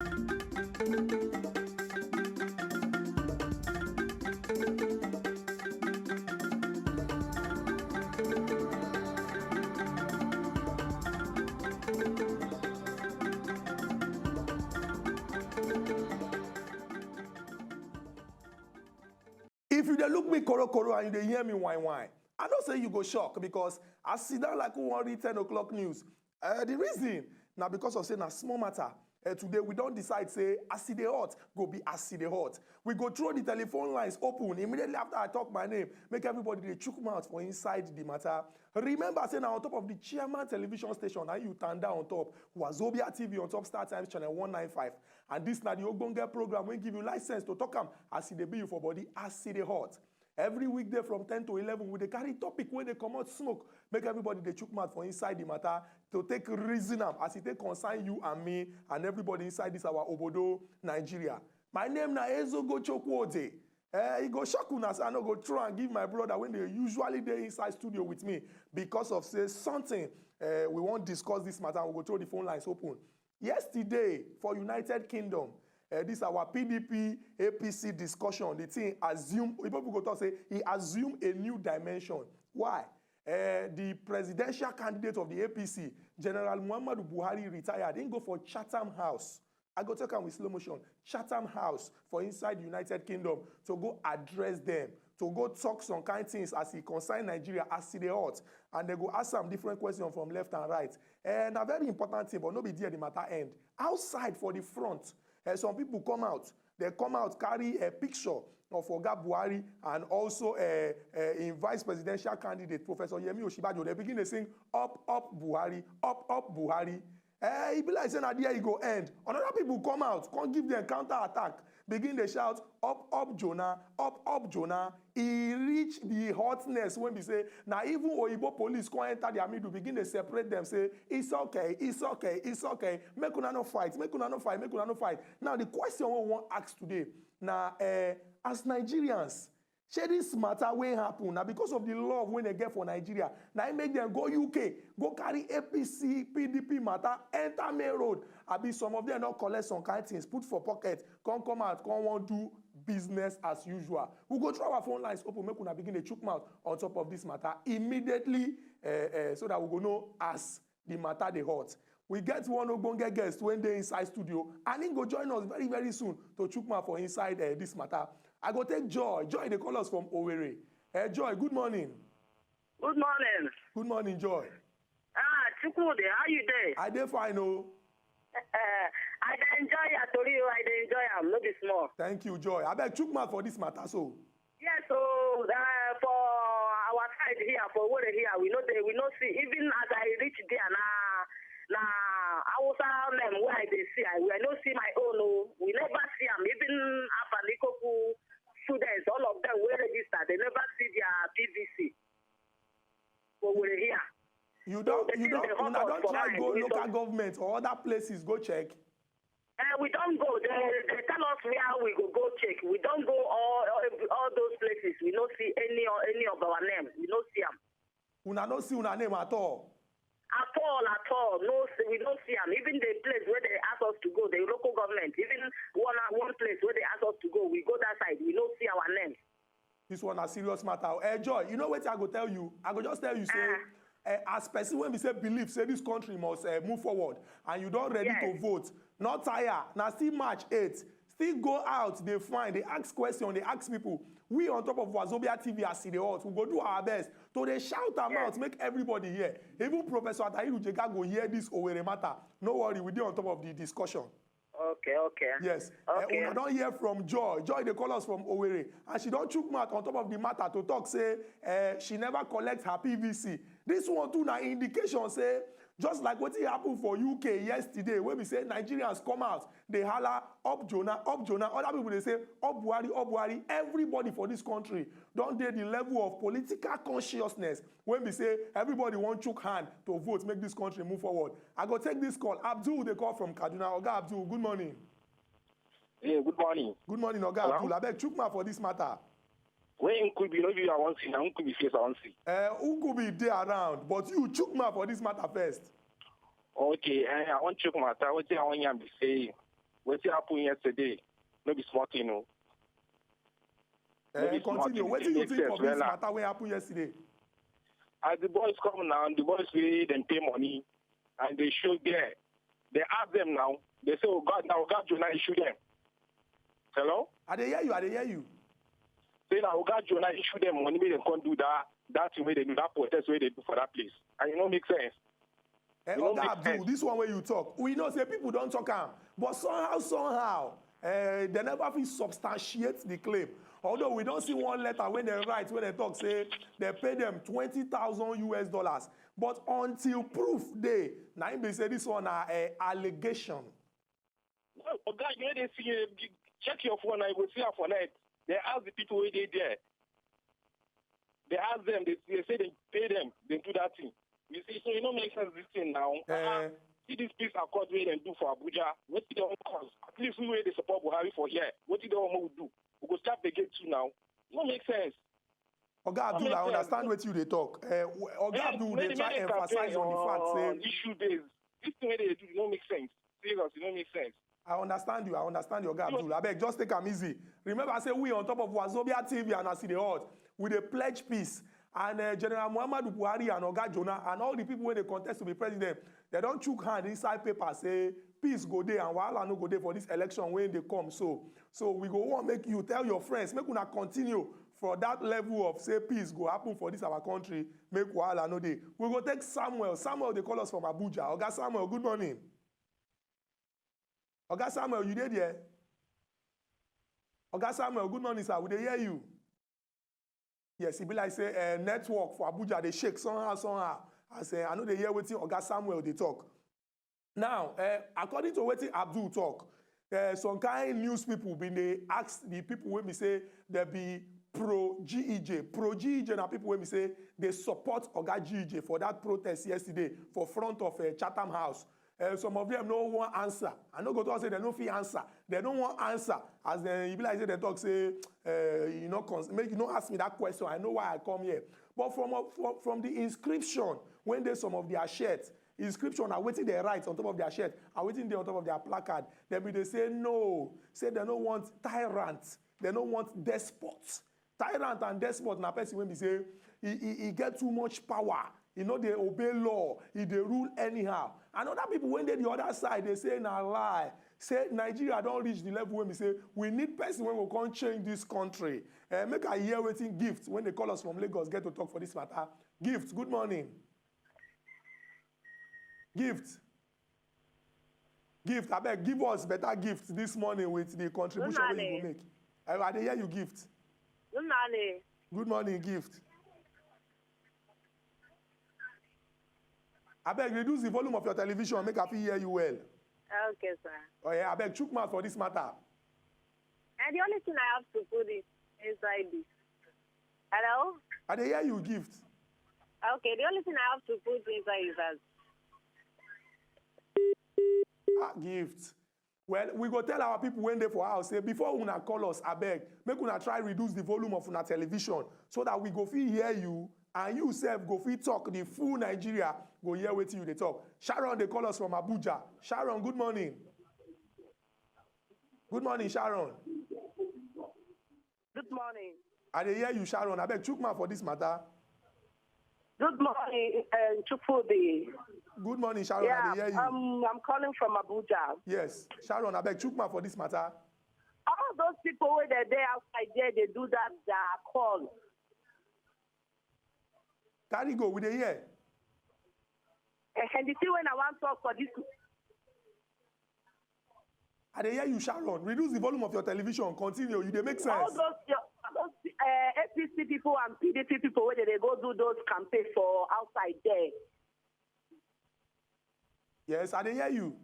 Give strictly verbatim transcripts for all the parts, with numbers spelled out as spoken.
If you dey look me korokoro and you dey hear me whine whine, I know say you go shock, because I sit down like who wan read ten o'clock news. Uh, the reason na because of say na small matter. Uh, today we don decide say as e dey hot go be as e dey hot. We go throw the telephone lines open immediately after I talk my name, make everybody dey chook mouth for inside the matter. Remember say na on top of the chairman television station na you tanda on top, Wazobia T V on top Star Times channel one nine five. And this na the ogbonge program wey give you license to talk am as e dey be you for body, as e dey hot. Every weekday from ten to eleven, we dey carry topic wey dey comot smoke, make everybody dey chook mouth for inside the matter, to take reason am as e take concern you and me and everybody inside this our obodo, Nigeria. My name na Ezogo Chukwuode. Eh, e go shock una say I no go try and give my brother wey dey usually dey inside studio with me, because of say something, eh, we wan discuss this matter, and we go throw the phone lines open. Yesterday for United Kingdom, eh, this our P D P A P C discussion, the thing assume, people go talk say e assume a new dimension. Why? Eh, the presidential candidate of the A P C, General Muhammadu Buhari, retired. He go for Chatham House. I go take am with slow motion. Chatham House for inside the United Kingdom, to go address them, to go talk some kind things as e concern Nigeria, as e dey hot. And they go ask am different questions from left and right. And a very important thing, but no be there the matter end. Outside for the front, eh, some people come out. They come out, carry a picture of Oga Buhari and also uh, uh, in vice presidential candidate, Professor Yemi Oshibajo. They begin to sing, "Up, up, Buhari, up, up, Buhari." Eh, e be like say na there e go end. Another people come out, come give them counter attack, begin dey shout, "Up, up, Jonah, up, up, Jonah." E reach the hotness wey be say na even oyibo police come enter their middle, begin dey separate them, say, "It's okay, it's okay, it's okay. Make una no fight, make una no fight, make una no fight." Now the question wey we wan ask today na, eh, as Nigerians, shey this matter wey happen na because of the love wey dem get for Nigeria na im make dem go U K go carry A P C P D P matter enter main road, abi some of them don collect some kind things put for pocket, come come out, come wan do business as usual? We go throw our phone lines open, make una begin dey chook mouth on top of this matter immediately, eh, eh, so that we go know as the matter dey hot. We get one ogbonge guest wey dey inside studio, and he go join us very very soon to chook mouth for inside, eh, this matter. I go take Joy. Joy dey call us from Owerri. Eh, Joy, good morning. Good morning. Good morning, Joy. Ah, Chukwude, how you dey? I dey fine o. I dey enjoy your tori o, I dey enjoy am, no be small. Thank you, Joy. Abeg, chook mouth for this matter so. Yes, so uh, for our side here, for Owerri here, we no dey, we no see. Even as I reach there na na Hausa men wey I dey see, I, I no see my own o. We never see am. Even Afanikoku students, all of them wey register, they never see their P V C for Owerri here. You don, you don, una don try go local government or other places go check? Uh, we don go. They, they tell us where we go go check. We don go all, all all those places. We no see any any of our name. We no see am. Una no see una name at all? At all, at all. No, see, we no see am. Even the place where they ask us to go, the local government, even one one place where they ask us to go, we go that side. We no see our name. This one na serious matter. Eh, Joy, you know wetin I go tell you? I go just tell you say, eh, as person wey be say believe say this country must, eh, move forward, and you don ready to vote, no tire, na still March eight, still go out, dey find, dey ask question, dey ask people. We on top of Wazobia T V as e dey hot, we go do our best to dey shout am out, make everybody hear. Even Professor Atahiru Jega go hear this Owerri matter. No worry, we dey on top of the discussion. Okay, okay. Yes. Eh, okay. Una don hear from Joy. Joy dey call us from Owerri, and she don chook mouth on top of the matter to talk say, eh, she never collect her P V C. This one too na indication say just like wetin happen for U K yesterday, wey be say Nigerians come out dey holla, "Up Jonah, up Jonah." Other people dey say, "Up Buhari, up Buhari." Everybody for this country don dey the level of political consciousness wey be say everybody wan chook hand to vote make this country move forward. I go take this call. Abdul dey call from Kaduna. Oga Abdul, good morning. Yeah, good morning. Good morning, Oga Abdul. Abeg, chook mouth for this matter. Wey Nkubi, no be you I wan see, na Nkubi face I wan see. Eh, Nkubi dey around, but you chook mouth for this matter first. Okay, eh, I wan chook matter. Wetin I wan yarn be say, wey happen yesterday, no be small thing o. No Eh, be small continue. thing. Wetin you Make think sense of this wella. Matter wey happen yesterday? As the boys come now, the boys wey dem pay money and they show there. They ask them now. They say, "Oh God, now God Jonah issue them." Hello? I dey hear you. I dey hear you. Say now God Jonah issue them money, make dem come do that that thing wey they do, that protest wey they do for that place, and e no make sense. Eh, You no Oga make Abdul, sense. This one wey you talk, we know say people don talk am, but somehow, somehow, eh, they never fit substantiate the claim. Although we don see one letter wey dem write, wey dem talk say they pay them twenty thousand U S dollars, but until proof dey, na im be say this one na eh, allegation. Well, Oga, you know they see, eh, you check your phone now, you go see am for net. They ask the people wey dey there. They ask them, they, they say they pay them, they do that thing. You see, so e no make sense this thing now. Uh-uh. Eh, See this peace accord wey dem do for Abuja. Wetin dem wan cause? At least we wey dey support Buhari for here. Wetin dem wan make we do? We go start the gate too now. E no make sense. Oga Abdul, make I sense. Understand wetin you dey talk. Eh, w- Oga Eh, Abdul, make dey the- try make the emphasize campaign, on the fact uh, say issue days. This thing wey they do, e no make sense. Serious, e no make sense. I understand you. I understand you, Oga Abdul. Abeg, just take am easy. Remember, say we on top of Wazobia T V and as e dey hot, we dey pledge peace. And uh, General Muhammadu Buhari and Oga Jonah and all the people wey dey contest to be president, they don chook hand inside paper say peace go dey and wahala no go dey for this election wey dey come. So, so we go wan make you tell your friends, make una continue for that level of say peace go happen for this our country, make wahala no dey. We go take Samuel. Samuel dey call us from Abuja. Oga Samuel, good morning. Oga Samuel, you dey there? Oga Samuel, good morning, sir. We dey hear you. Yes, e be like say uh, network for Abuja dey shake somehow, somehow. As uh, I no dey hear wetin Oga Samuel dey talk. Now, uh, according to wetin Abdul talk, uh, some kind news people bin dey ask the people wey be say they be pro G E J. Pro G E J na people wey be say they support Oga G E J for that protest yesterday for front of uh, Chatham House. Uh, some of them no wan answer. I no go talk say they no fit answer. They no wan answer. As they, e be like say they talk say, uh, you no cons- make you no ask me that question. I know why I come here. But from from, from the inscription when dey some of their shirt, inscription na wetin they write on top of their shirt and wetin dey on top of their placard. Dem be dey say no, say they no want tyrant, they no want despot. Tyrant and despot na person wey be say e e e get too much power, e no dey obey law, e dey rule anyhow. And other people wey dey the other side dey say na lie, say Nigeria don reach the level wey be say we need person wey go come change this country. Eh, make I hear wetin Gift wey dey call us from Lagos get to talk for this matter. Gift, good morning. Gift. Gift, abeg, give us better gift this morning with the contribution wey you go Morning. Make. I, I dey hear you, Gift. Good morning. Good morning, Gift. Abeg, reduce the volume of your television, make I fit hear you well. Okay, sir. Oh yeah, abeg, chook mouth for this matter. And the only thing I have to put is inside this. Hello? I dey hear you, Gift. Okay, the only thing I have to put inside is that Ah, Gift. Well, we go tell our people wey dey for house say before una call us, abeg, make una try reduce the volume of una television so that we go fit hear you and you sef go fit talk, the full Nigeria go hear wetin you dey talk. Sharon dey call us from Abuja. Sharon, good morning. Good morning, Sharon. Good morning. I dey hear you, Sharon. Abeg, chook mouth for this matter. Good morning, uh, Chukwudi. Good morning, Sharon. Yeah, I dey hear you. Um, I'm calling from Abuja. Yes, Sharon, abeg, chook mouth for this matter. All those people wey dey dey outside there, they do that their call. Carry go, we dey hear. And the thing when I want to talk for this, I dey hear you, Sharon. Reduce the volume of your television. Continue. You dey make all sense. Those, all those uh, A P C people and P D P people wey dey dey go do those campaign for outside there. Yes, I dey hear you.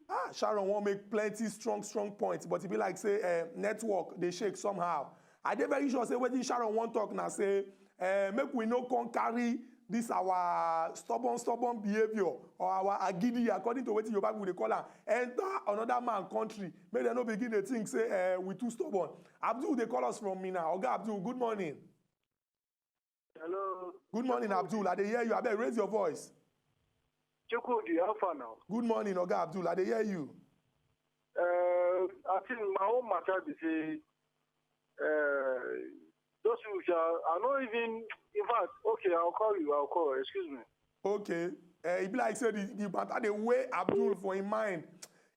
Ah, Sharon wan make plenty strong, strong points, but e be like say uh, network dey shake somehow. I dey very sure say wetin Sharon wan talk na say uh, make we no come carry this our stubborn, stubborn behaviour or our agidi, according to wetin Yoruba people dey call am, enter another man country. Make dem no begin dey think say uh, we too stubborn. Abdul dey call us from Minna. Oga Abdul, good morning. Hello. Good morning, Abdul. I dey hear you. Abeg, raise your voice. Chukwudi, how far now? Good morning, Oga Abdul. I dey hear you. Uh, I think my own matter be say uh, those people, sha, I no even. In fact, okay, I'll call you. I'll call. Excuse me. Okay. Uh, e be like say the, the matter dey weigh Abdul for him mind.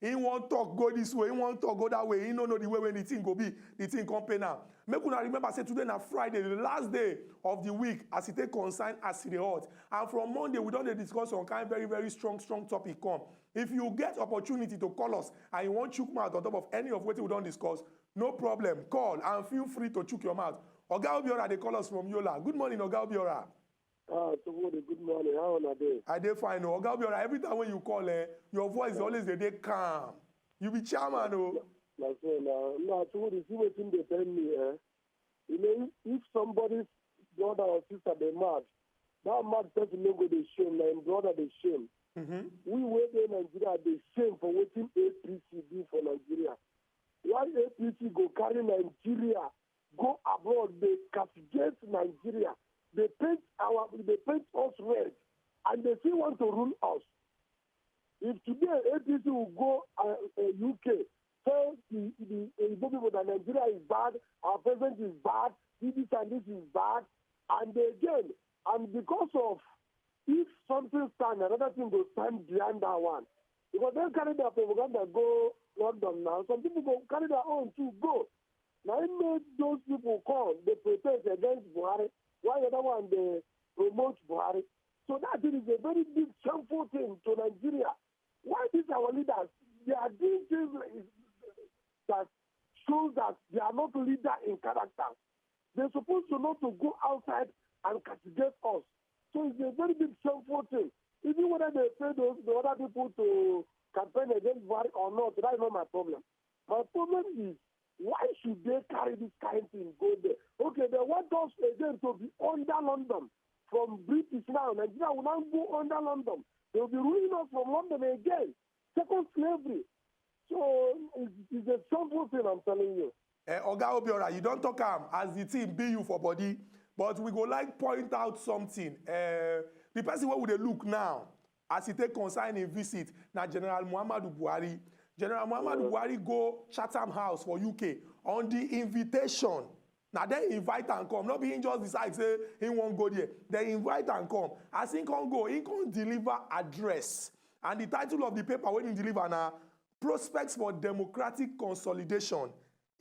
He wan talk go this way, he wan talk go that way. He no know the way when the thing go be, the thing come pay now. Make una remember say today na Friday, the last day of the week as e take concern as e dey hot. And from Monday, we don dey discuss some kind very, very strong, strong topic come. If you get opportunity to call us and you wan chook mouth on top of any of wetin we don discuss, no problem. Call and feel free to chook your mouth. Oga Obiora dey call us from Yola. Good morning, Oga Obiora. Ah, Tubode, good morning. How una dey? I dey fine o. Oga Obiora, every time when you call, eh, your voice dey always dey dey calm. You be chairman o. Na so na. Na Tubode, see wetin dey tell me, eh? You know, if, if somebody's brother or sister dey mad, that mad person no go dey shame, na him brother dey shame. Mm-hmm. We wey dey Nigeria dey shame for wetin A P C do for Nigeria. Why A P C go carry Nigeria go abroad dey castigate Nigeria, dey paint our, dey paint us red, and they still want to rule us? If today A P C will go uh, uh, U K, tell the, the Igbo people that Nigeria is bad, our president is bad, this and this is bad, and again, and because of, if something stand, another thing go stand behind that one. Because they carry their propaganda go London now. Some people go carry their own too go. Now it made those people come, they protest against Buhari, while the other one they promote Buhari. So that thing is a very big shameful thing to Nigeria. Why these our leaders, they are doing things like, that shows that they are not leader in character. They're supposed to not to go outside and castigate us. So it's a very big shameful thing. Even whether they pay those the other people to campaign against Buhari or not, that is not my problem. My problem is, why should they carry this kind thing go there? Okay, they want us again to be under London from British now. Nigeria will now go under London. They will be ruling us from London again. Second slavery. So it's, it's a shameful thing, I'm telling you. Eh, Oga Obiora, you don talk am as the thing be you for body, but we go like point out something. Eh, the person wey we dey look now, as e take concern him visit, na General Muhammadu Buhari. General Muhammadu Buhari go Chatham House for U K on the invitation. Na dem invite am come. No be him just decide say he wan go there. Dem invite am come. As he come go, he come deliver address. And the title of the paper wey he deliver na Prospects for Democratic Consolidation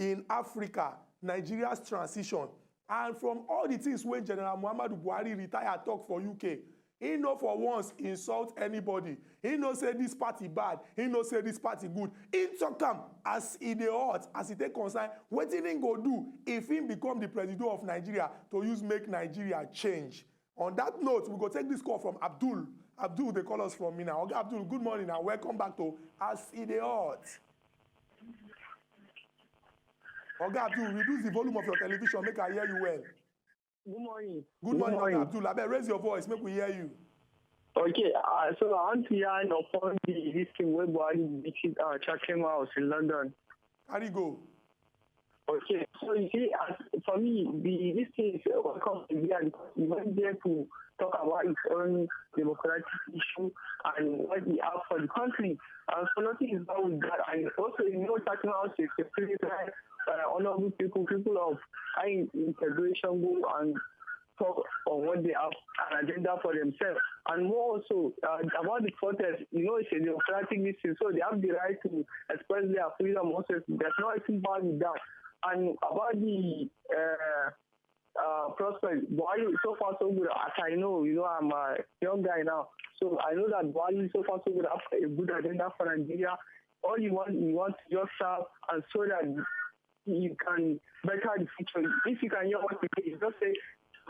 in Africa, Nigeria's Transition. And from all the things wey General Muhammadu Buhari retire talk for U K, he no for once insult anybody. He no say this party bad. He no say this party good. He talk am as e dey hot, as e take concern wetin he go do if he become the presido of Nigeria to use make Nigeria change. On that note, we go take this call from Abdul. Abdul dey call us from Minna. Oga Abdul, good morning and welcome back to As E Dey Hot. Oga Abdul, reduce the volume of your television, make I hear you well. Good morning. Good morning, Oga Abdul. Abeg, raise your voice, make we hear you. Okay, uh, so I want to yarn upon the this thing where Buhari visit uh, Chatham House in London. Carry go. Okay, so you see, as for me, the this thing is a welcome idea because he went there to talk about his own democratic issue and what he has for the country. And so nothing is wrong with that. And also, you know, Chatham House is a place where uh, honorable people, people of high integration go and talk on what they have an agenda for themselves. And more also, uh, about the protest, you know, it's a democratic mission, so they have the right to express their freedom also. There's no anything bad with that. And about the uh, uh, prospect, Buhari, so far so good. As I know, you know, I'm a young guy now, so I know that Buhari, so far so good, have a good agenda for Nigeria. All you want, you want to just serve and so that you can better the future. If you can hear what you say, just say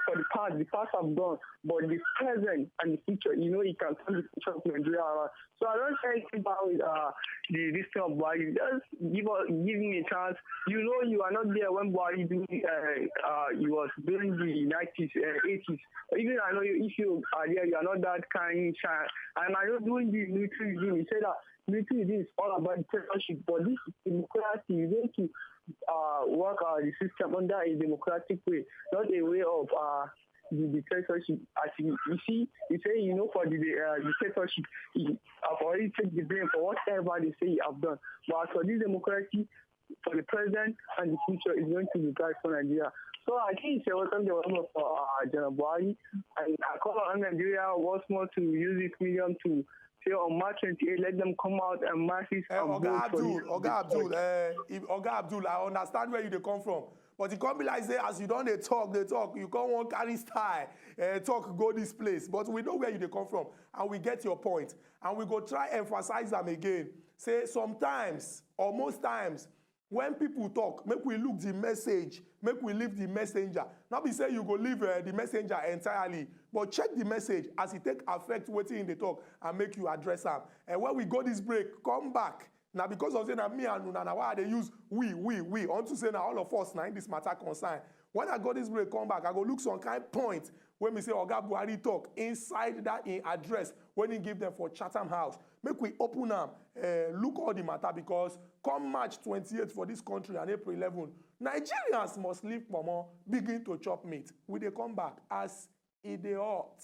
for the past, the past have gone, but the present and the future, you know, you can turn the future of Nigeria around. So I don't say anything about uh, the this thing of Buhari. Just give us, give me a chance. You know, you are not there when Buhari do. Uh, uh, he was during the nineties, uh, eighties. Even I know you, if you are there, you are not that kind. Child. And I know during the military regime, he said that military is all about dictatorship, but this is democracy. You need to uh, work uh, the system under a democratic way, not a way of uh, the dictatorship. As you, you see, you say you know for the uh, dictatorship, he have already take the blame for whatever they say you have done. But as for this democracy, for the present and the future is going to be bright for Nigeria. So I think it's a welcome development for uh, General Buhari, and I call on Nigeria once more to use this medium to say on March twenty-eighth, let them come out and masses Uh, and Oga vote for Abdul, this. Oga Abdul, uh, if, Oga Abdul, I understand where you dey come from, but e come be like say as you don dey talk, dey talk, you come wan carry style, uh, talk go this place. But we know where you dey come from, and we get your point, and we go try emphasize am again. Say sometimes or most times when people talk, make we look the message, make we leave the messenger. Not be say you go leave uh, the messenger entirely, but check the message as e take affect wetin e dey talk and make you address am. And when we go this break, come back. Now because of say na me and una na why I dey use we, we, we. Unto say na all of us na in this matter concern. When I go this break, come back, I go look some kind point when we say Oga Buhari talk inside that in address when he give them for Chatham House. Make we open am, uh, look all the matter because come March twenty-eighth for this country and April eleven, Nigerians must leave Pomo, begin to chop meat. We dey come back as e dey hot.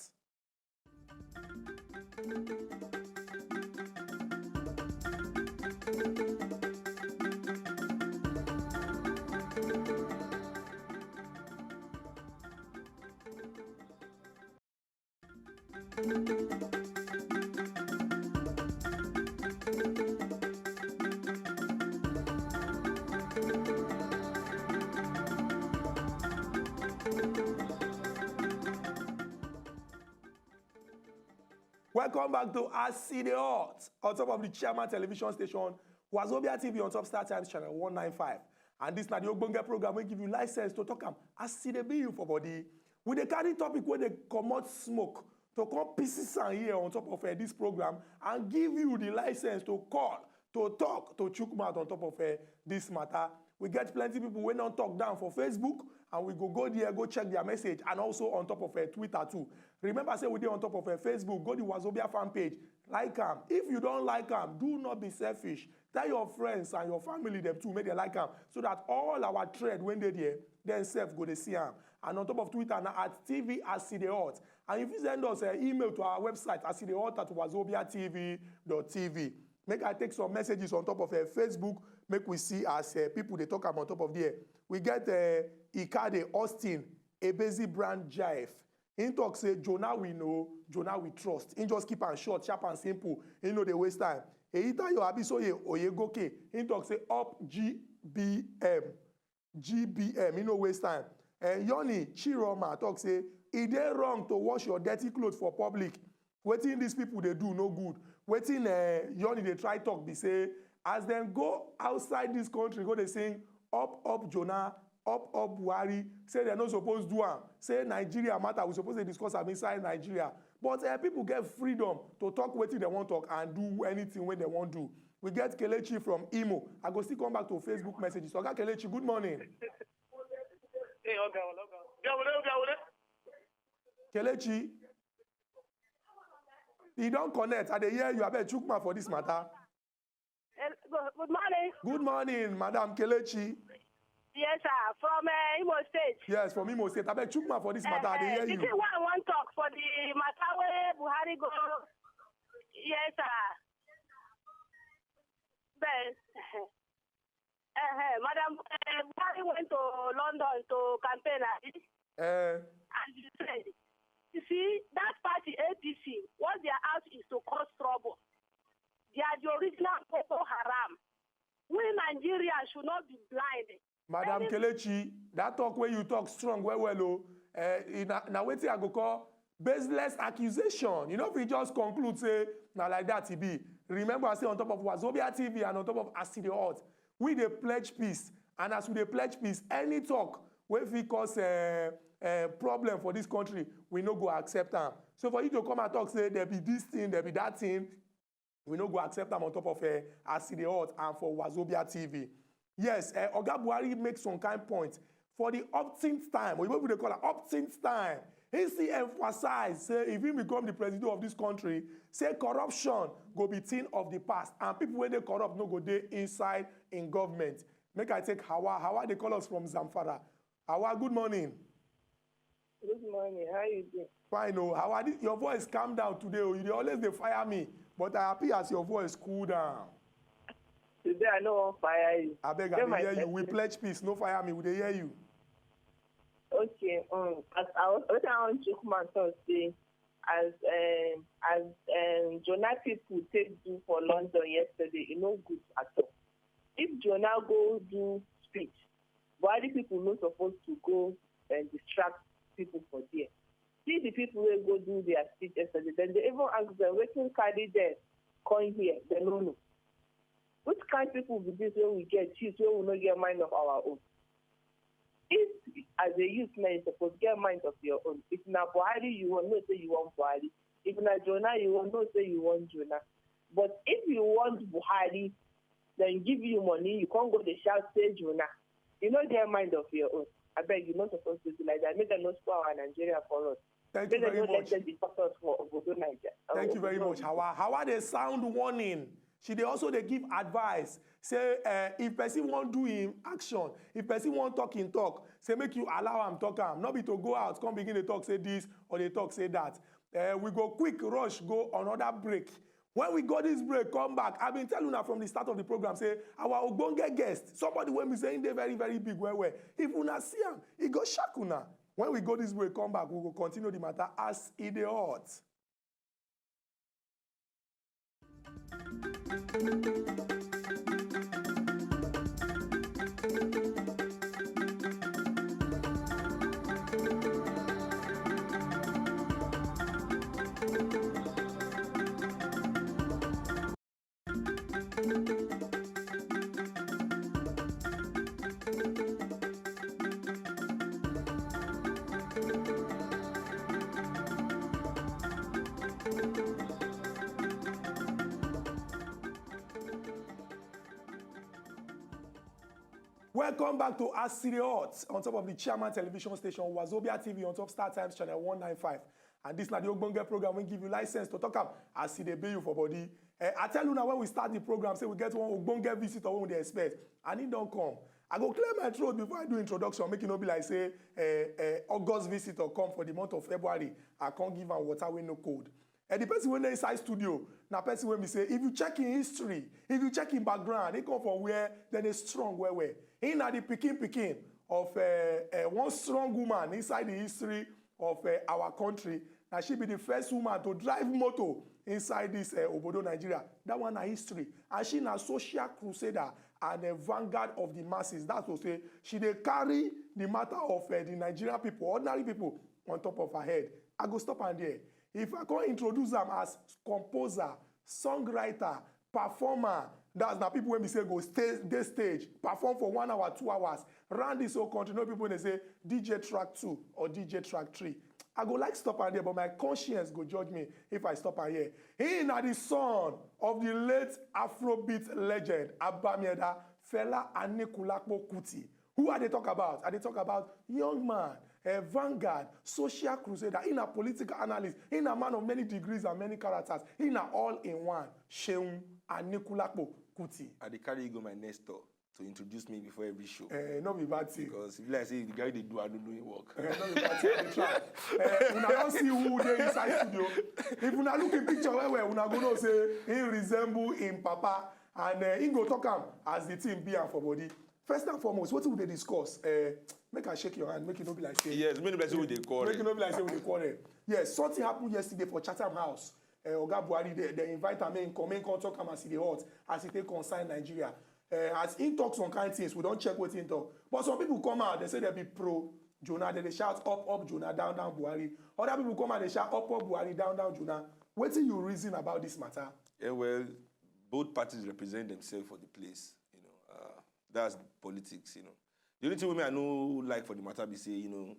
Welcome back to As E Dey Hot on top of the Chairman Television Station, Wazobia T V on top Star Times Channel one nine five. And this na the ogbonge program wey give you license to talk am as e dey be you for body. We dey carry topic wey dey comot smoke to come pieces am here on top of uh, this program and give you the license to call, to talk, to chook mouth on top of uh, this matter. We get plenty people wey don talk down for Facebook, and we go go there go check their message, and also on top of uh, Twitter too. Remember say we dey on top of uh, Facebook, go the Wazobia fan page, like am. If you don like am, do not be selfish. Tell your friends and your family dem too make dem like am, so that all our thread wey dey there, dem sef go dey see am. And on top of Twitter na at T V as e dey hot. And you fit send us an email to our website as e dey hot at wazobia T V dot T V. Make I take some messages on top of uh, Facebook, make we see as uh, people dey talk am on top of there. We get uh, Ikade Austin, Ebezi Brand Jaif. He talk say Jonah we know, Jonah we trust. He just keep am short, sharp and simple. He no dey waste time. Eyitayo Abisoye Oyegoke, he talk say up G B M. G B M, he no waste time. Uh, Yoni Chiroma talk say e dey wrong to wash your dirty clothes for public. Wetin these people dey do no good. Wetin uh, Yoni dey try talk be say as dem go outside this country go dey sing up up Jonah, up up Buhari, say dem no suppose do am. Say Nigeria matter, we suppose dey discuss am inside Nigeria. But uh, people get freedom to talk wetin dem wan talk and do anything wey dem wan do. We get Kelechi from Imo. I go still come back to Facebook messages. Oga Kelechi, good morning. Hey, Oga, Oga, Oga. Oga, Oga, Oga. Kelechi, e don connect. I dey hear you. Abeg, chook mouth for this matter. Good morning. Good morning, Madam Kelechi. Yes, sir. From uh, Imo State. Yes, from Imo State. Abeg, chook mouth for this matter. I dey hear you. The thing wey I wan talk for the matter wey Buhari go. Yes, sir. But, uh, Madam uh, Buhari went to London to campaign, abi? Uh, And he said, you see, that party A P C, what their out is to cause trouble. They are the original Boko Haram. We Nigerians should not be blind. Madam Kelechi, that talk wey you talk strong well well o. Uh, na, na wetin I go call baseless accusation. You no fit just conclude say na like that e be. Remember say on top of Wazobia T V and on top of As E Dey Hot, we dey pledge peace. And as we dey pledge peace, any talk wey fit cause uh, uh, problem for this country, we no go accept am. So for you to come and talk say there be this thing, there be that thing, we no go accept am on top of uh, As E Dey Hot and for Wazobia T V. Yes, uh, Oga Buhari make some kind point. For the optint time, oyibo people dey call am optint time, he still emphasize say if he become the president of this country, say corruption go be thing of the past and people wey dey corrupt no go dey inside in government. Make I take Hawa. Hawa dey call us from Zamfara. Hawa, good morning. Good morning. How you doing? Fine o. How are you? Your voice calm down today o. You dey always dey fire me, but I happy as your voice cool down. Today I no wan fire you. Abeg, I dey hear you. We pledge peace. No fire me. We dey hear you. Okay. Um, as I was, wetin I wan chook mouth talk say, as um, as um, Jonah people take do for London yesterday, e no good at all. If Jonah go do speech, Buhari people no suppose to go and distract people for there. See the people wey go do their speech yesterday, dem dey even ask dem wetin carry dem come here, dem no know. Which kind people be this wey we get youth wey we no get mind of our own? If as a youth now, you suppose get mind of your own. If na Buhari you wan, know say you wan Buhari. If na Jonah you wan, know say you wan Jonah. But if you want Buhari, then give you money, you can't go dey shout say Jonah. You no get mind of your own. Abeg, you no suppose to do like that. Make dem no spoil our Nigeria for us. Thank you Make dem very no let much. Dem deport us for Obodo Naija. Thank you very much, Hawa. Hawa dey sound warning. She dey also dey give advice. Say uh, if person wan do him action, if person wan talk him talk, say make you allow am talk am. No be to go out come begin dey talk say this or dey talk say that. Uh, we go quick rush go another break. When we go this break, come back. I been tell una from the start of the program say our ogbonge guest, somebody wey be say him dey very very big well well. If una see am, e go shock una. When we go this break, come back, we go continue the matter as e dey hot. Welcome back to Asiri Hot on top of the Chairman Television Station, Wazobia T V on top Star Times Channel one nine five. And this na the ogbonge program wey give you license to talk am as e dey be you for body. Eh, I tell una when we start the program say we get one ogbonge visitor wey we dey expect, and he don come. I go clear my throat before I do introduction, make e no be like say eh, eh, August visitor come for the month of February, I come give am water wey no cold. And the person wey dey inside studio na person wey be say if you check him history, if you check him background, he come from where dem dey strong well well. He na the pikin pikin of uh, uh, one strong woman inside the history of uh, our country. Na she be the first woman to drive motor inside this uh, obodo Nigeria. That one na history. And she na social crusader and a vanguard of the masses. That's to say, she dey carry the matter of uh, the Nigerian people, ordinary people, on top of her head. I go stop am there. If I come introduce am as composer, songwriter, performer, that's na people wey be say go stay dey stage, perform for one hour, two hours, run this whole country. No people dey say D J track two or D J track three. I go like stop am there, but my conscience go judge me if I stop am here. He na the son of the late Afrobeat legend Abamieda Fela Anikulapo Kuti. Who I dey talk about? I dey talk about young man, a vanguard, social crusader, he na political analyst, he na man of many degrees and many characters, he na all in one, Seun Anikulapo Kuti. I dey carry you go my next door to introduce me before every show. Eh, no be bad thing. Because if like say the guy dey do, I don't know him work. Eh, no be bad thing. I dey try. Eh, una don see who dey inside studio. If una look the picture well well, una go know say he resemble him papa, and uh, he go talk am as the thing be am for body. First and foremost, wetin we dey discuss? Uh, make I shake your hand, make e no be like say. Yes, many blessings we dey quarrel. Make e no be like say we dey quarrel. Yes, something happen yesterday for Chatham House. Uh, Oga Buhari, they, they invite am, make him come, make him come talk am as e dey hot, as e take concern Nigeria. Uh, as he talk some kind things, we don check wetin he talk. But some people come out, they say they be pro Jonah, they dey shout up up Jonah, down down Buhari. Other people come out, they shout up up Buhari, down down Jonah. Wetin you reason about this matter? Yeah, well, both parties represent themselves for the place. You know, uh, that's politics. You know, the only thing wey me I no like for the matter be say, you know,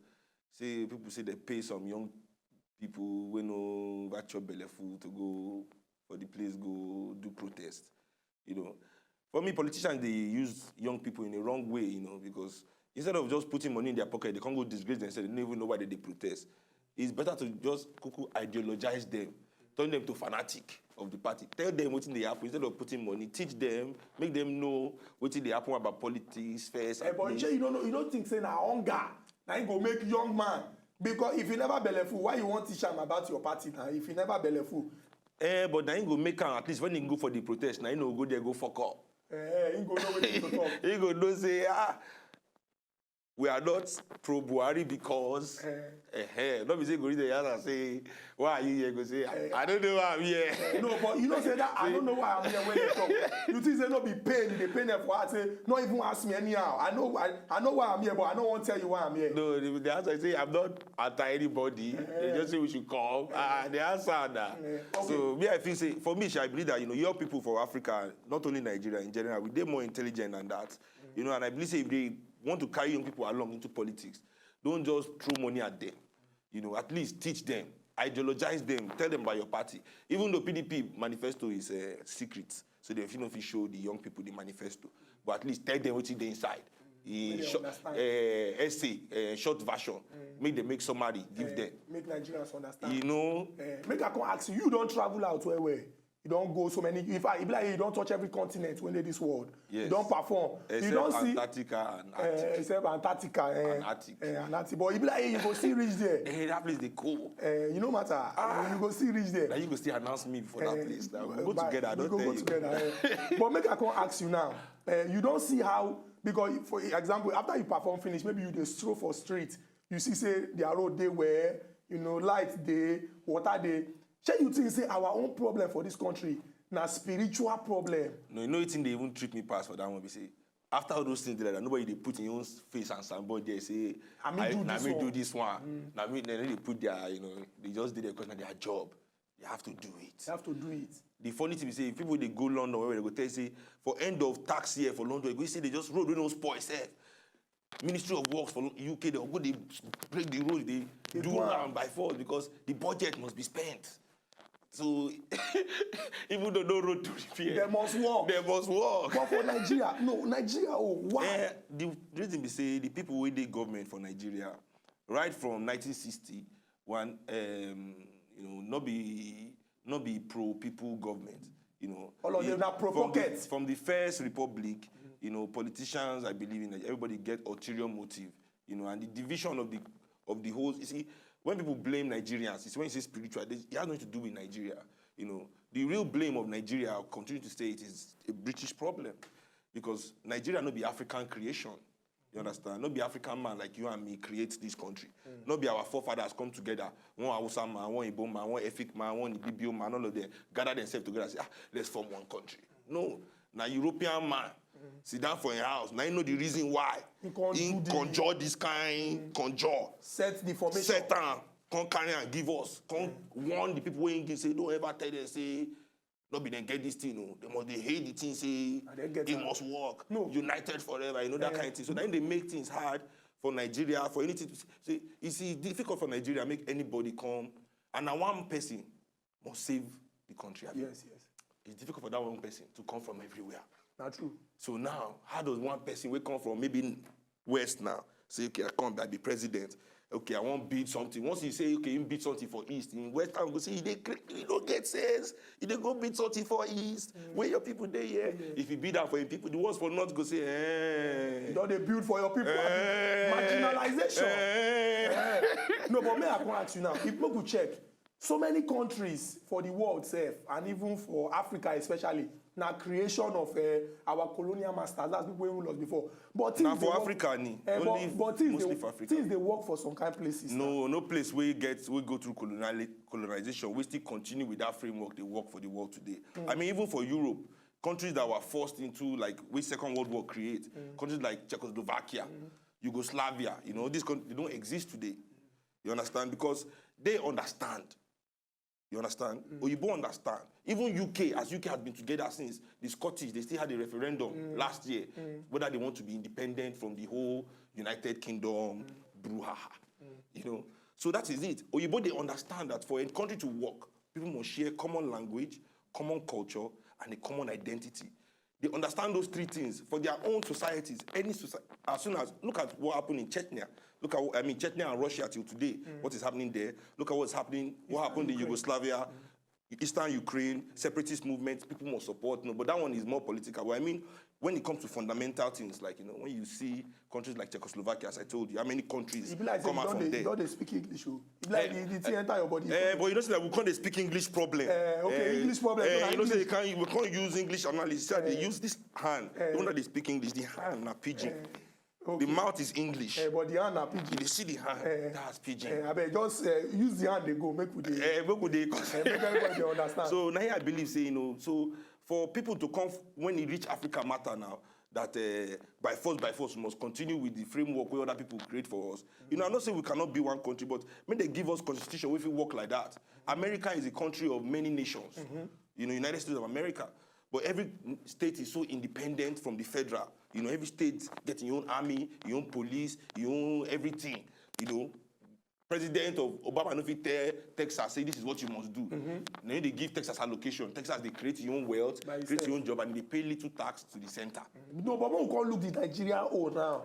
say people say they pay some young people wey no ever chop belle full to go for the place go do protest. You know, for me, politicians dey use young people in a wrong way. You know, because instead of just putting money in their pocket, they can't go disgrace themselves. They don't even know why they dey protest. It's better to just kuku ideologize them, turn them to fanatic of the party. Tell them wetin dey happen instead of putting money. Teach them, make them know wetin dey happen about politics first. Eh, at but least. Shey you don't know, you don't think say na hunger na him go make young man Because if you never belleful, why you wan teach am about your party now? If you never belleful, Eh, but na him go make am at least when he go for the protest, na him no go there go fuck up. eh, he go know wetin to talk. He go know say, ah, we are not pro Buhari because eh, eh, no be say go reach the house and say, why are you here? Go say, I, I don't know why I'm here. No, but you know say that I don't know why I'm here when they talk. You think say no be pain, they pain them for heart. Say no even ask me anyhow. I know I, I know why I'm here, but I don't want to tell you why I'm here. No, the, the answer is say I'm not anti anybody. They just say we should come. Ah, the answer na. Eh, okay. So me, I feel say for me, I believe that you know young people for Africa, not only Nigeria in general, we dey more intelligent than that. You know, and I believe say if they want to carry young people along into politics, don't just throw money at them. You know, at least teach them, ideologize them, tell them about your party. Even though P D P manifesto is a secret, so they fit no fit show the young people the manifesto, but at least tell them wetin dey inside. In Make they short, understand. Uh, essay, uh, short version, make them make summary, give Eh, them. Make Nigerians understand. You know, Eh, make I come ask you. You don travel out well well. You don go so many. In fact, e be like you don touch every continent wey dey this world. You Yes. don perform. You except don see. Antarctica and Eh, Arctic. except Antarctica. Eh, And Arctic. Eh, and Arctic. But e be like you go still reach there. Eh, that place dey cold. Eh, you no matter. You go still reach there. Now you go still announce me before Eh, that place. Now we eh, go but together. I we don't go tell go you. Together. Eh. But make I come ask you now. Eh, you don see how, because for example, after you perform finish, maybe you dey stroll for street. You see say their road dey well, you know, light dey, water dey. Shey you think say our own problem for this country na spiritual problem? No, you know wetin dey even trick me pass for that one be say after all those things dey like that, nobody dey put im own face and signboard there say Na me do na this me one. Do this one. Na me, they no dey put their, you know, they just dey there because na their job. They have to do it. You have to do it. The funny thing be say if people dey go London, where they go tell you say for end of tax year for London, you go see they just road wey no spoil sef. Ministry of Works for U K, they go dey break the road, they They do do am. Am by force because the budget must be spent. So even though no road to repair, They must work. They must work. But for Nigeria, no, Nigeria, oh, why? Eh, the reason be say the people wey dey government for Nigeria, right from nineteen sixty, one, um, you know, no be no be pro people government. You know, All of it- them na pro from the- pocket. From the first republic, you know, politicians, I believe in that everybody get ulterior motive. You know, and the division of the of the whole. You see, when people blame Nigerians, it's when you say spiritual. They, it has nothing to do with Nigeria. You know, the real blame of Nigeria, I'll continue to say it, is a British problem, because Nigeria no be African creation. You understand? No be African man like you and me create this country. No be our forefathers come together. One Hausa man, one Igbo man, one Efik man, one Ibibio man, all of them gather themselves together and say, ah, let's form one country. No, na European man sit down for im house. Na him know the reason why He come him do the- conjure this kind conjure. Set the formation. Set am, come carry am give us, come warn the people wey him give say don't ever tell them say no be dem get this thing o. They must dey hate the thing say Na dem get it am. Must work. No. United forever, you know that Eh. Kind of thing. So then they make things hard for Nigeria, for anything to say. It's difficult for Nigeria make anybody come and na one person must save the country. Abi? Yes, yes. It's difficult for that one person to come from everywhere. Na true. So now, how does one person wey come from maybe west now say, okay, I come, I be president. Okay, I wan build something. Once you say, okay, you build something for east, in west town go say, you dey cra- you no get sense. You dey go build something for east. Where your people dey here? If you build am for your people, the ones for north go say, eh. You don dey build for your people. Eh. Marginalization. Eh. No, but may I come ask you now? If make we check, so many countries for the world sef, and even for Africa especially, na creation of uh, our colonial masters. That's people wey rule us before. But things Na dey for work- Africa ni. Eh, Only but, but things mostly dey, for Africa. Things dey work for some kind places. No, no place wey get wey go through colonial colonization wey still continue with that framework dey work for the world today. I mean, even for Europe, countries that were forced into like wey Second World War create, countries like Czechoslovakia, Yugoslavia, you know, these countries they don't exist today. You understand? Because they understand. You understand? Oyibo understand. Even U K, as U K has been together since the Scottish, they still had a referendum last year whether they want to be independent from the whole United Kingdom brouhaha. You know, so that is it. Oyibo they understand that for a country to work, people must share common language, common culture, and a common identity. They understand those three things for their own societies. Any society, as soon as look at what happened in Chechnya, look at what, I mean Chechnya and Russia till today. What is happening there? Look at what's happening. What happened in Yugoslavia? Eastern Ukraine, separatist movement, people must support. No, but that one is more political. But I mean, when it comes to fundamental things, like, you know, when you see countries like Czechoslovakia, as I told you, how many countries E be like say come you out don from dey you there? don dey speak English o. E be like Eh, the the thing enter your body. Eh, but you know say that we can't dey speak English problem. Eh, okay, Eh, English problem, Eh, no, na you know say you English. can't, we can't use English analysis. Say they Eh. use this hand. Eh. Even though they speak English, the hand na pidgin. Eh, The okay. Mouth is English. Eh, but the hand na pidgin. If they see the hand, Eh. That's pidgin. Eh, abeg just eh, use the hand dey go make we dey Eh, make we dey eh, make everybody dey understand. So now I believe say, you know, so for people to come f- when e reach Africa matter now, that uh, by force, by force, we must continue with the framework where other people create for us. You know, I know say we cannot be one country, but when they give us constitution, we fit work like that. America is a country of many nations. You know, United States of America. But every state is so independent from the federal. You know, every state get your own army, your own police, your own everything. You know, president of Obama no fit tell Texas say this is what you must do. Then they give Texas allocation. Texas they create your own wealth, By create itself. Your own job, and they pay little tax to the center. No, but make we come look the Nigeria own now.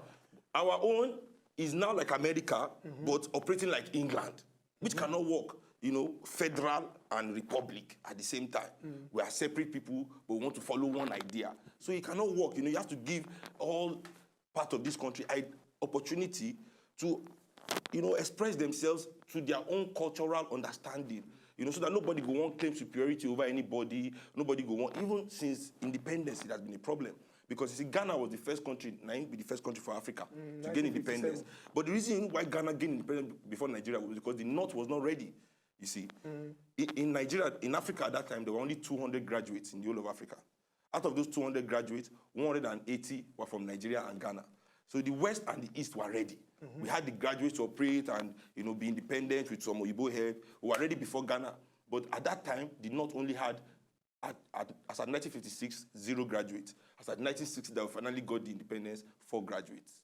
Our own is now like America, but operating like England, which cannot work. You know, federal and republic at the same time. We are separate people, but we want to follow one idea. So it cannot work. You know, you have to give all part of this country an opportunity to, you know, express themselves to their own cultural understanding. You know, so that nobody go want claim superiority over anybody. Nobody go want, even since independence, it has been a problem. Because you see, Ghana was the first country, na im be the first country for Africa to gain independence. nineteen fifty-seven. But the reason why Ghana gained independence before Nigeria was because the North was not ready. You see, in, in Nigeria, in Africa at that time, there were only two hundred graduates in the whole of Africa. Out of those two hundred graduates, one hundred and eighty were from Nigeria and Ghana. So the West and the East were ready. We had the graduates to operate and, you know, be independent with some Oyibo help. We were ready before Ghana. But at that time, the North only had, at, at, as at nineteen fifty-six, zero graduates. As at nineteen sixty, that we finally got the independence, four graduates.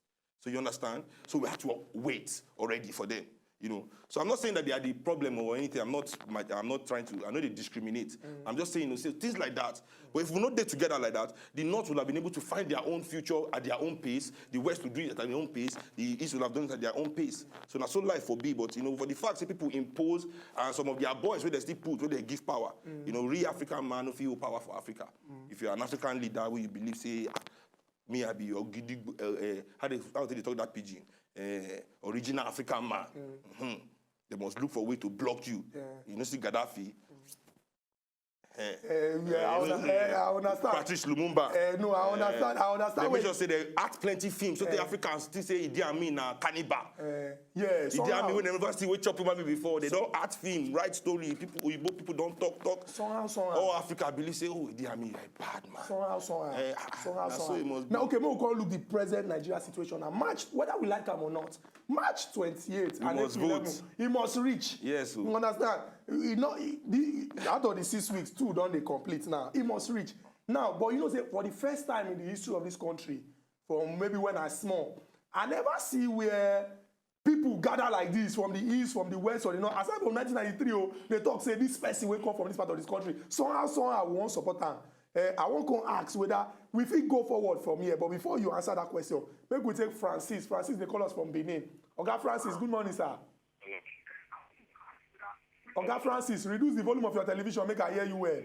So you understand? So we had to wait already for them. You know, so I'm not saying that they are the problem or anything. I'm not, my, I'm not trying to. I know they discriminate. I'm just saying, you know, say things like that. But if we not there together like that, the North will have been able to find their own future at their own pace. The West will do it at their own pace. The East will have done it at their own pace. So that's so life for be. But you know, for the fact that people impose and some of their boys where they still put, where they give power. You know, real African man no fit hold power for Africa. If you're an African leader, where you believe say, ah, me I be your gidi, uh, uh, how they how they talk that pidgin, uh, original African man. Mhm. They must look for a way to block you. Yeah. You know, see Gaddafi. Eh, Eh, yeah, I, eh, under, eh, I understand. Patrice Lumumba. Eh, no, I understand. I They understand. make Where, sure say they act plenty films. So the Eh. Africans still say Idi Amin na cannibal. eh, yeah, Idi Amin, somehow, when never see we chop human being before, they don't act film, write story. People, Oyibo people don't talk talk. somehow, somehow. All Africa believe say, oh, Idi Amin, you're a bad man. Somehow, somehow. Eh, ah, ah, somehow, na so somehow. it must Now, be. Okay, make we come look the present Nigeria situation now. March, whether we like am or not, March twenty-eighth We and must April vote. eleven, e must reach. Yes, o. You understand? You know, e- the, out of the six weeks, two don dey complete now. E must reach. Now, but you know, say for the first time in the history of this country, from maybe when I small, I never see where people gather like this from the east, from the west, from the north. Aside from nineteen ninety-three, oh, they talk say this person wey come from this part of this country, somehow, somehow, we wan support am. Eh, I wan come ask whether we fit go forward from here. But before you answer that question, make we take Francis. Francis dey call us from Benin. Oga Francis, good morning, sir. Oga Francis, reduce the volume of your television, make I hear you well.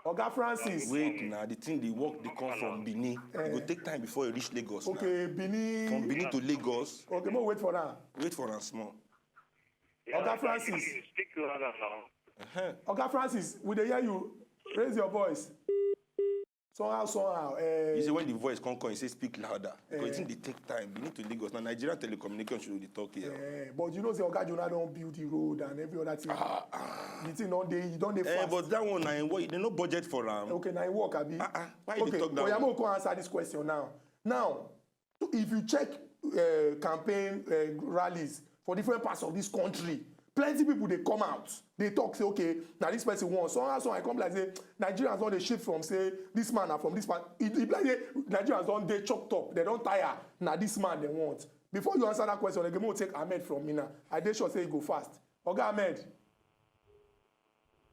Oga Francis. Wait, now the thing they work they come from Benin. It go take time before you reach Lagos. Now. Okay, Benin. From Benin to Lagos. Okay, make we wait for now. Wait for am small. Oga Francis. Speak louder now. Uh-huh. Oga Francis, we dey hear you. Raise your voice. Somehow, somehow. Eh, You see, when the voice come come, you say speak louder. Because Eh. it think they take time. Benin to Lagos. Now Nigerian telecommunication should dey talk here. eh, but you know, say Oga Jonah don build the road and every other thing. The thing don dey, e don dey Eh, fast. But that one, na im work. They no budget for am. Okay, na im work, abi? Ah, ah. Why you dey Okay, talk that oya, one? Make we come answer this question now. Now, if you check uh, campaign uh, rallies for different parts of this country, plenty people dey come out. They talk say, okay, now this person won. So, so I come like say Nigerians don dey shift from say this man na from this part. It, it be like say Nigerians don dey choked up. They don tire. Na this man they want. Before you answer that question, again, make we take Ahmed from Minna. I dey sure say e go fast. Oga Ahmed.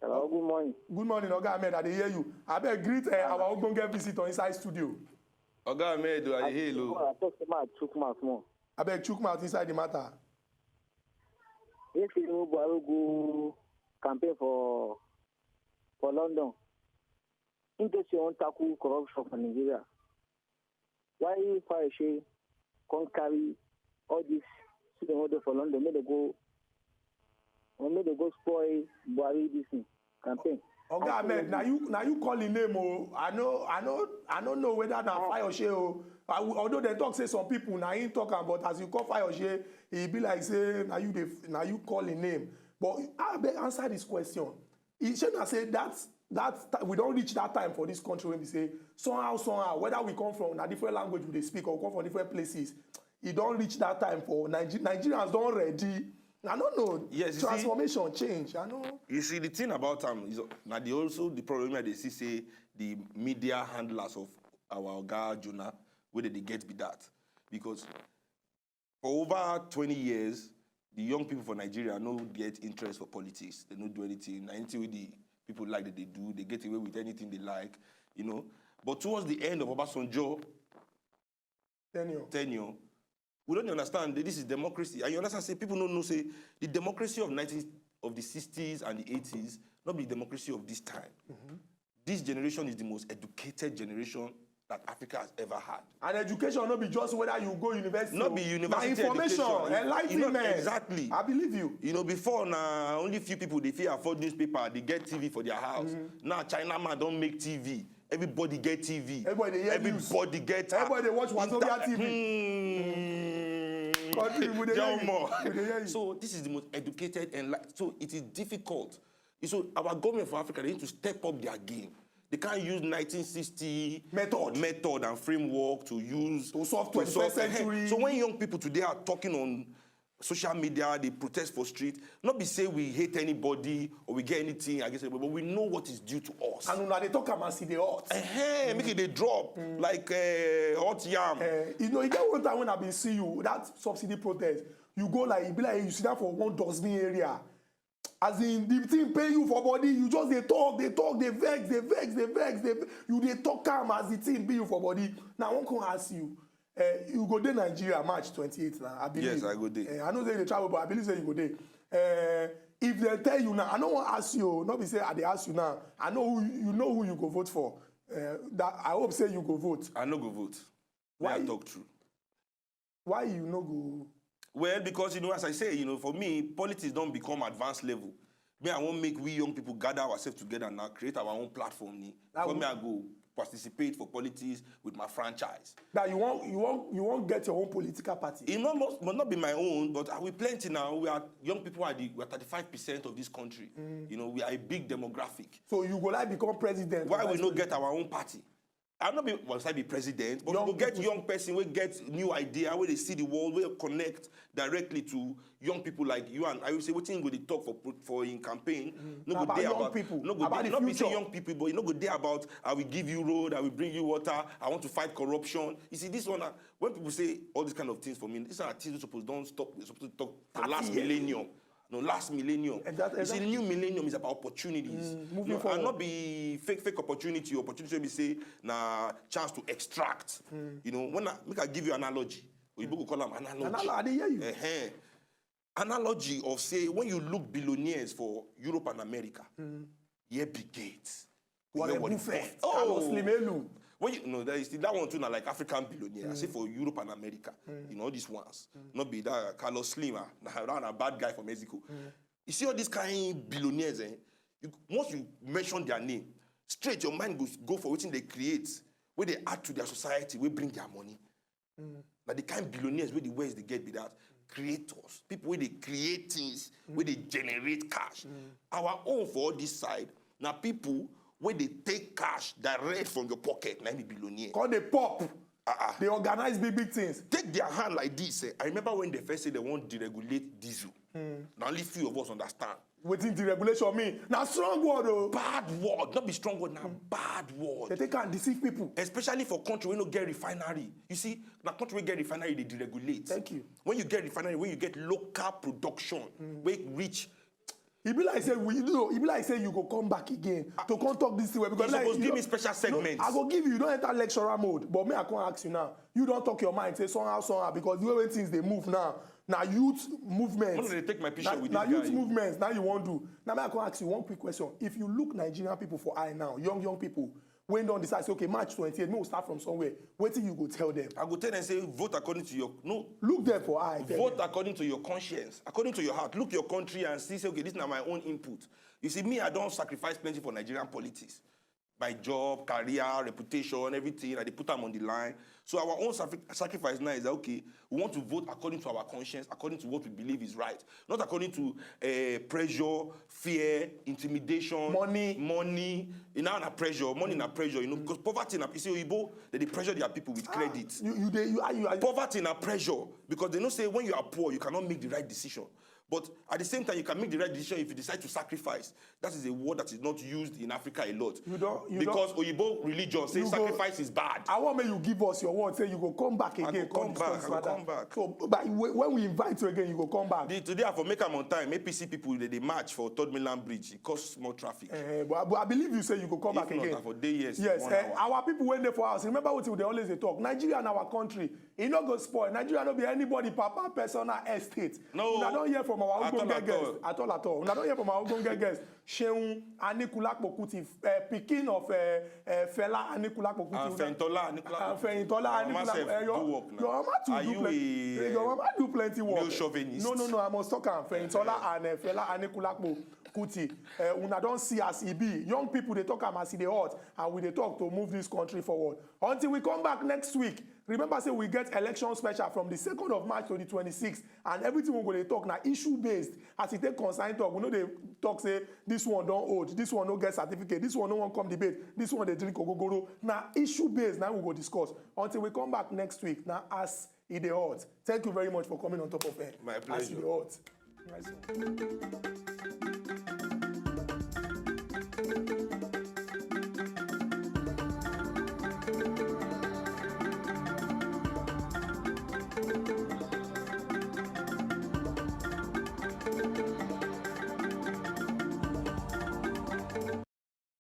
Hello, good morning. Good morning, Oga Ahmed. I dey hear you. Abeg greet uh, our ogbonge visitor inside studio. Oga Ahmed, I dey hail o. I talk say my chook mouth more. Abeg chook mouth inside the matter. He say make Buhari go campaign for for London. He just say he wan tackle corruption for Nigeria. Why Fayose come carry all these students wey dey for London, make dem go, or make dem go spoil Buhari this thing, campaign? Oga Ahmed, na you, na you call him name o. I no, I no, I no know whether na Fayose o. I, although dem talk say some people na him talk am, but as you call Fayose, e be like say na you dey, na you call him name. But abeg answer this question. E shey na say that, that ti-, we don reach that time for this country wey be say somehow, somehow, whether we come from na different language we dey speak or we come from different places, e don reach that time for Niger-, Nigerians don ready. I no know. Yes, you see, transformation, change. I know. You see, the thing about am is, na the, also the problem I dey see say the media handlers of our Oga Jonah, wey dey dey get be that. Because for over twenty years, the young people for Nigeria no get interest for politics. They no do anything. Na anything wey the people like that they do, they get away with anything they like, you know. But towards the end of Obasanjo tenure, tenure, we don't understand that this is democracy. And you understand, say people don't know, say the democracy of nineteen, of the sixties and the eighties, not be the democracy of this time. This generation is the most educated generation that Africa has ever had. And education no be just whether you go university. No be university education. Na information, enlightenment. Exactly. I believe you. You know, before, na only few people dey fit afford newspaper, they get T V for their house. Now China man don make T V. Everybody get T V. Everybody dey hear news. Everybody get, everybody dey watch Wazobia T V. Hmm. Country, we dey hear you. We dey hear you. So this is the most educated and like, so it is difficult. So our government for Africa, they need to step up their game. They can't use nineteen sixty method, method and framework to use to solve twenty-first century. So when young people today are talking on social media, they protest for street, not be say we hate anybody or we get anything against anybody, but we know what is due to us. And una dey talk am as e dey hot. Make it dey drop like, eh, hot yam. Eh, you know, e get one time when I been see you, that subsidy protest, you go like, e be like you sit down for one dustbin area. As in, the thing pain you for body, you just dey talk, dey talk, dey vex, dey vex, dey vex, dey ve-, you dey talk am as the thing be you for body. Now I wan come ask you, eh, you go dey Nigeria March twenty-eighth now, I believe. Yes, I go dey. Eh, I know say you dey travel, but I believe say you go dey. Eh, if dem tell you now, I no wan ask you o, no be say I dey ask you now. I know who you, you know who you go vote for. Eh, that, I hope say you go vote. I no go vote. Why? Make I talk true. Why you no go? Well, because, you know, as I say, you know, for me, politics don become advanced level. Me, I wan make we young people gather ourselves together now, create our own platform ni. Before me, I go participate for politics with my franchise. That you wan, you wan, you wan get your own political party? It must, must not be my own, but we plenty now. We are, young people are the, we are thirty-five percent of this country. You know, we are a big demographic. So you go like become president or vice president? Why we no get our own party? I no be, well, I be president, but we go get young person wey get new idea, wey dey see the world, wey connect directly to young people like you and I. Will say wetin go dey talk for pro-, for in campaign. No go dey about young people, no go dey, not be say young people, but e no go dey about, "I will give you road, I will bring you water, I want to fight corruption." You see, this one, uh, when people say all these kind of things for me, these are things we suppose don stop, we suppose to talk for last millennium. No, last millennium. Exactly. You see, new millennium is about opportunities. Moving forward. And not be fake, fake opportunity. Opportunity wey be say na chance to extract. You know, when I, make I give you analogy. Oyibo go call am analogy. Analo-, I dey hear you. Analogy of say when you look billionaires for Europe and America, here be Gates. Warren Buffett, Carlos Slim Elu. When you know, there is that one too, na like African billionaire. I say for Europe and America, you know, all these ones. Not be that Carlos Slim, ah, na, na bad guy for Mexico. You see all these kind billionaires, eh? You, once you mention their name, straight your mind goes go for wetin they create, wey they add to their society, wey bring their money. Na the kind billionaires wey the West dey get be that. Creators, people wey dey create things, wey dey generate cash. Our own for all this side, na people wey dey take cash direct from your pocket, na im be billionaire. Come dey pop. They organize big, big things. Take their hand like this, eh. I remember when they first say they wan deregulate diesel. Na only few of us understand. Wetin deregulation mean? Na strong word o. Bad word. Not be strong word, na bad word. They take am deceive people. Especially for country wey no get refinery. You see, na country wey get refinery, they deregulate. Thank you. When you get refinery, when you get local production, wey rich. E be like say we, you know, e be like say you go come back again to come talk this thing well, because you like, suppose give me special segment. I go give you, you don enter lecturer mode, but me, I come ask you now. You don talk your mind, say somehow, somehow, because the way wey things dey move now, Na youth movement. When they take my picture Na, with na this youth guy. Movements. Now you wan do. Now I come ask you one quick question. If you look Nigerian people for eye now, young young people, when don decide say, okay, March twenty-eight, make we start from somewhere. Wetin you go tell them? I go tell them say vote according to your no. Look them for eye. Tell Vote them. According to your conscience, according to your heart. Look your country and see say, okay, this is my own input. You see, me, I don't sacrifice plenty for Nigerian politics. My job, career, reputation, everything, I dey put them on the line. So our own sacri- sacrifice now is that, okay, we want to vote according to our conscience, according to what we believe is right, not according to uh, pressure, fear, intimidation, Money. money. You know, na pressure, money na pressure. You know, because poverty na, you see, Oyibo, they dey pressure their people with credit. You you dey you are you are. Poverty na pressure because they know say when you are poor, you cannot make the right decision. But at the same time, you can make the right decision if you decide to sacrifice. That is a word that is not used in Africa a lot. You don't- you Because Oyibo religion says You go- sacrifice is bad. I want make you give us your word. Say you go come back again. go come discuss back, I go matter. come back. So, but when when we invite you again, you go come back. The- today I for make am on time. A P C people they, they march for Third Mainland Bridge. It causes more traffic. Eh, but, but I believe you say you go come If back not, again. I for dey here since Yes, one eh, hour. Our people wey dey for house, remember what we dey always dey talk. Nigeria na our country. E no go spoil. Nigeria no be anybody papa personal estate. No. Una don hear from our At all, ogbonge at guest. all. At all, at all. Una don hear from our ogbonge guest. Seun Anikulapo Kuti, uh, pikin of uh, uh, Fela Anikulapo Kuti. And Fẹ̀yìntọ́lá Aníkúlápó. And Fẹ̀yìntọ́lá Our mama Anikulapo. sef Eh, your, do work now. Your mama too Are do you plenty. a, Your mama do plenty work. Male chauvinist. No, no, no. I must talk am. Fẹ̀yìntọ́lá and uh, Fela Anikulapo Kuti. Uh, una don see as e be. Young people dey talk am as e dey hot, and we dey talk to move this country forward. Until we come back next week, remember say we get election special from the second of March to the twenty-sixth, and everything we go dey talk na issue based. As e take concern talk, we no dey talk say this one don old, this one no get certificate, this one no wan come debate, this one dey drink ogogoro. Na issue based na we go discuss. Until we come back next week, na as e dey hot. Thank you very much for coming on top of air. My As e pleasure. dey hot. Nice one.